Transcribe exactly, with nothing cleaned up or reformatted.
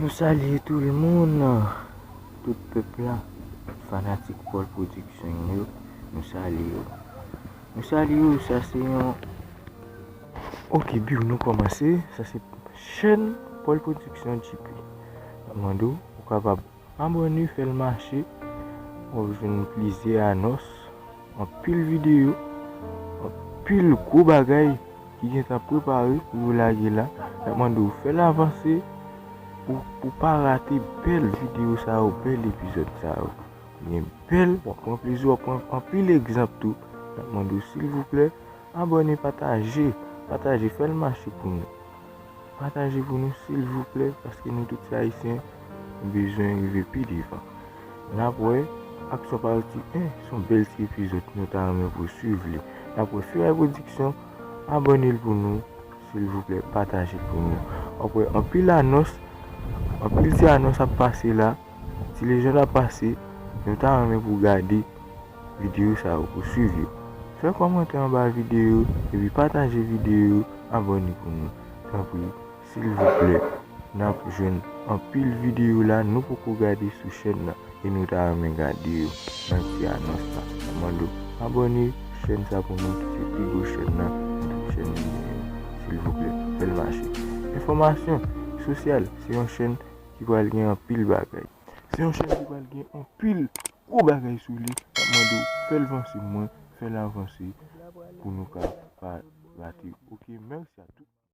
Nou salye tout moun, tout pèp la, fanatik Paul Production yo, nou salye yo. Nou salye yo, sa se yon... Ok, biw nou kòmanse, sa se chèn Paul Production J P. Mande w, ou kapab abòne, fè l mache, w ap jwenn plizyè anons, anpil videyo, anpil gwo bagay ki gentan prepare pou yo lage la. N ap mande w fè l avanse pou, pou pa rate bèl videyo sa yo, bèl epizòd sa yo. Gen bèl, w ap pran plezi, w ap pran anpil egzanp tou. N ap mande w silvouplè, abòne, pataje, pataje, fè l mache pou nou. Pataje pou nou silvouplè, paske nou tout se Ayisyen, nou bezwen rive pi devan. N ap wè Aksyon Pati en, se yon bèl ti epizòd, nou ta renmen pou w swiv li. N ap wè Ferre Production, abòne l pou nou, silvouplè, pataje l pou nou. W ap wè anpil anons, anpil ti anons ap pase la, ti lejand ap pase, nou ta renmen pou w gade videyo sa yo, pou w swiv yo. Fè kòmantè anba videyo, epi pataje videyo, abòne pou nou. Tanpri, silvouplè. N ap jwenn anpil videyo la nou poko gade sou chèn nan, e nou ta renmen gade yo nan ti anons la. N ap mande w abòne chèn sa pou nou, se pi gwo chèn nan, nan tout chèn nou genyen yo. Silvouplè, fè l mache. Enfòmasyon sosyal, se yon chèn ki pral gen anpil bagay. Se yon chèn ki pral gen anpil gwo bagay sou li. N ap mande w fè l vanse mwen, fè l avanse pou nou ka pa rate. Ok, mèsi a tout.